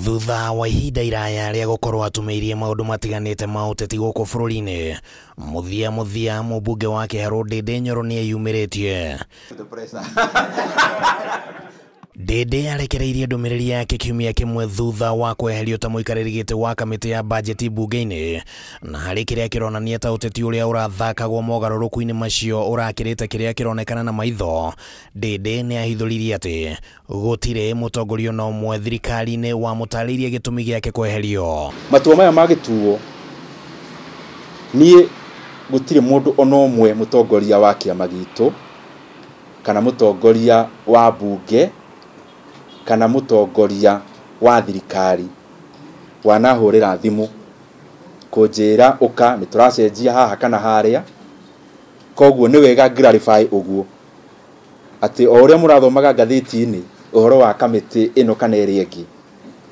Thutha wa ihinda iraya rĩa gũkorwo atumĩirie maũndũ matiganĩte ma ũteti gũkũ bũrũri-inĩ, mũthia mũthia mũmbunge wa Kĩharũ Ndĩndĩ Nyoro nĩeyumĩrĩtie. Ndĩndĩ arekereirie ndũmĩrĩri yake kiumia kĩmwe thutha wa kweherio ta mũikarĩri gĩtĩ wa kamĩtĩ ya bajeti mbunge-inĩ, na harĩ kĩrĩa kĩronania ta ũteti ũrĩa ũrathakagwo mogarũrũku-inĩ macio ũrakĩrĩte kĩrĩa kĩronekana na maitho. Ndĩndĩ nĩahithũririe atĩ gũtirĩ mũtongoria ona ũmwe thirikari-inĩ wamũtarĩirie gĩtũmi gĩake kweherio. Matua maya magĩtuo niĩ gũtirĩ mũndũ ona ũmwe mũtongoria wa kĩama gitũ kana mũtongoria wa mbunge kana mũtongoria wa thirikari wanahũrĩra thimũ kũnjĩra ũka nĩ tũracenjia haha kana harĩa. Koguo nĩ wega clarify ũguo atĩ o ũrĩa mũrathomaga ngathĩti-inĩ ũhoro wa kamĩtĩ ĩno kana ĩrĩa ĩngĩ,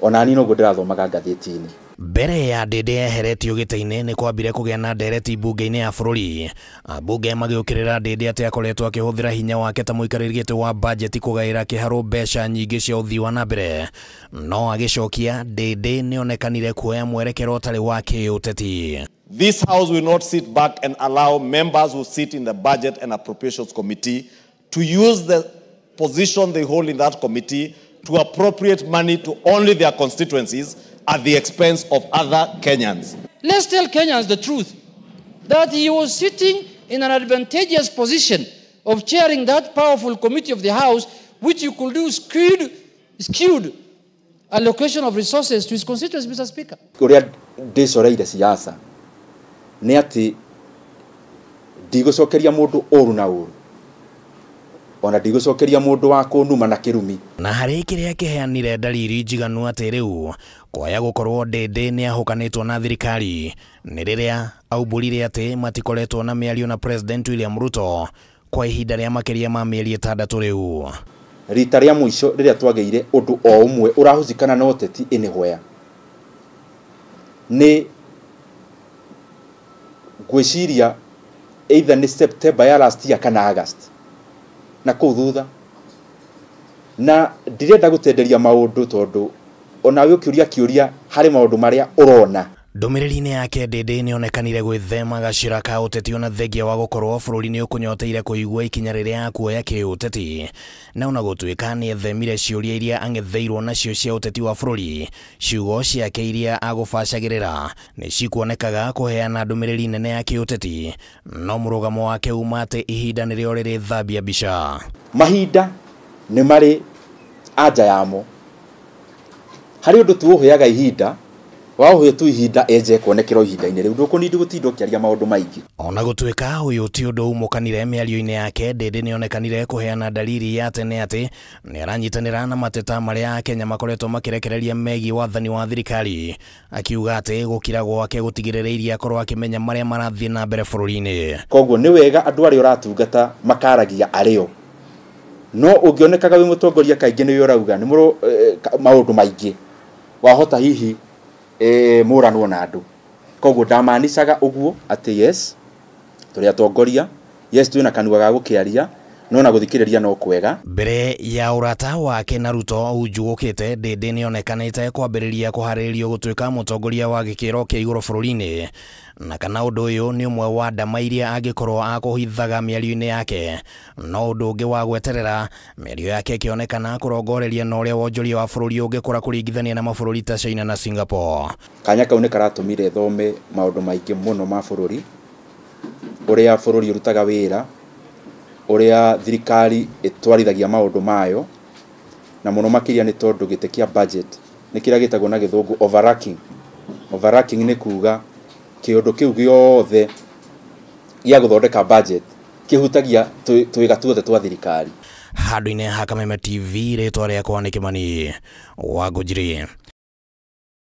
ona niĩ noguo ndĩrathomaga ngathĩti-inĩ. Mbere ya Ndĩndĩ eheretio gĩtĩ-inĩ nĩ kwambire kũgĩa na ndereti mbunge-inĩ ya bũrũri. Ambunge magĩũkĩrĩra Ndĩndĩ atĩ akoretwo akĩhũthĩra hinya wake ta mũikarĩri gĩtĩ wa bajeti kũgaĩra Kĩharũ mbeca nyingĩ cia ũthii wa na mbere, no agĩcokia Ndĩndĩ nĩonekanire kuoya mwerekero ũtarĩ wa kĩũteti. This house will not sit back and allow members who sit in the Budget and Appropriations Committee to use the position they hold in that committee to appropriate money to only their constituencies at the expense of other Kenyans. Let's tell Kenyans the truth, that he was sitting in an advantageous position of chairing that powerful committee of the House, which you could do skewed allocation of resources to his constituents, Mr. Speaker. Ũrĩa ndĩcoreire siasa nĩ atĩ ndigũcokeria mũndũ ũru na ũru, ona ndigũcokeria mũndũ wa kũnuma na kĩrumi. Na harĩ kĩrĩa kĩheanire ndariri njiganu atĩ rĩu kwaya gũkorwo Ndĩndĩ nĩahũkanĩtwo na thirikari nĩ rĩrĩa aumbũrire atĩ matikoretwo na mĩario na President William Ruto kwa ihinda rĩa makĩria ma mĩeri 6 rĩu. Rita rĩa mũico rĩrĩa twagĩire ũndũ o ũmwe ũrahũcikana na ũteti anywhere nĩ ngwĩciria either nĩ September ya last year kana August na kũu thutha, na ndirenda gũtenderia maũndũ tondũ onawe ũkĩũria kĩũria harĩ maũndũ marĩa ũrona. Ndũmĩrĩri-inĩ yake Ndĩndĩ nĩonekanire gwĩthema gacĩra ka ũteti ona thengia wa gũkorwo bũrũri nĩũkũnyoteire kũigua ikinya rĩrĩa akuoya kĩũteti, na ona gũtuĩka nĩethemire ciũria iria ang'etheirwo nacio cia ũteti wa bũrũri, ciugo ciake iria agũbacagĩrĩra nĩ cikuonekaga kũheana ndũmĩrĩri nene ya kĩũteti, no mũrũgamo wake uma atĩ ihinda nĩrĩo rĩrĩthambia mbica. Mahinda nĩ marĩ anja yamo, harĩ ũndũ tu ũheaga ihinda waũhe tu ihinda enje kuonekera ihinda-inĩ rĩu ndũkũnindi gũtinda ũkĩaria maũndũ maingĩ. Ona gũtuĩka ũyũ ti ũndũ umũkanire mĩario-inĩ yake, Ndĩndĩ nĩonekanire kũheana dalili ya tene atĩ nĩaranyitanĩra na mateta marĩa Akenya makoretwo makĩrekereria megiĩ wathani wa thirikari, akiuga atĩ gũkira gwake gũtigĩrĩrĩirie akorwo akĩmenya marĩa marathiĩ na mbere bũrũri-inĩ. Koguo nĩ wega andũ arĩa ũratungata makaragia arĩo, no ũngĩonekaga wĩ mũtongoria kaingĩ nĩwe ũrauga nĩ maũndũ maingĩ wahota hihi mũranwo na andũ. Koguo ndamanicaga ũguo atĩ yes tũrĩ atongoria, yes twĩna kanua ga gũkĩaria, no na gũthikĩrĩria no kwega. Mbere ya ũrata wake na Ruto unjugũkĩte, Ndĩndĩ nĩonekanĩte kwambĩrĩria kũharĩrĩrio gũtuĩka mũtongoria wa gĩkĩro kĩa igũrũ bũrũri-inĩ, na kana ũndũ ũyũ nĩ ũmwe wa ndama iria angĩkorwo akũhithaga mĩario-inĩ yake, no ũndũ ũngĩ wa gweterera mĩario yake ĩkĩonekana kũrongoreria na ũrĩa wonjoria wa bũrũri ũngĩkũra kũringithania na mabũrũri ta China na Singapore. Kanya kau nĩ karatũmire thome maũndũ maingĩ mũno ma bũrũri, ũrĩa bũrũri ũrutaga wĩra, ũrĩa thirikari ĩtwarithagia maũndũ mayo, na mũno makĩria nĩ tondũ gĩtĩ kĩa budget nĩ kĩrĩa gĩtagwo na gĩthũngũ overarching. Overarching nĩ kuga kĩũndũ kĩu gĩothe gĩa gũthondeka budget kĩhutagia twĩga tuothe twa thirikari. Handũ-inĩ ha Kameme TV, rĩtwa rĩakwa nĩ Kĩmani wa Ngũnjiri.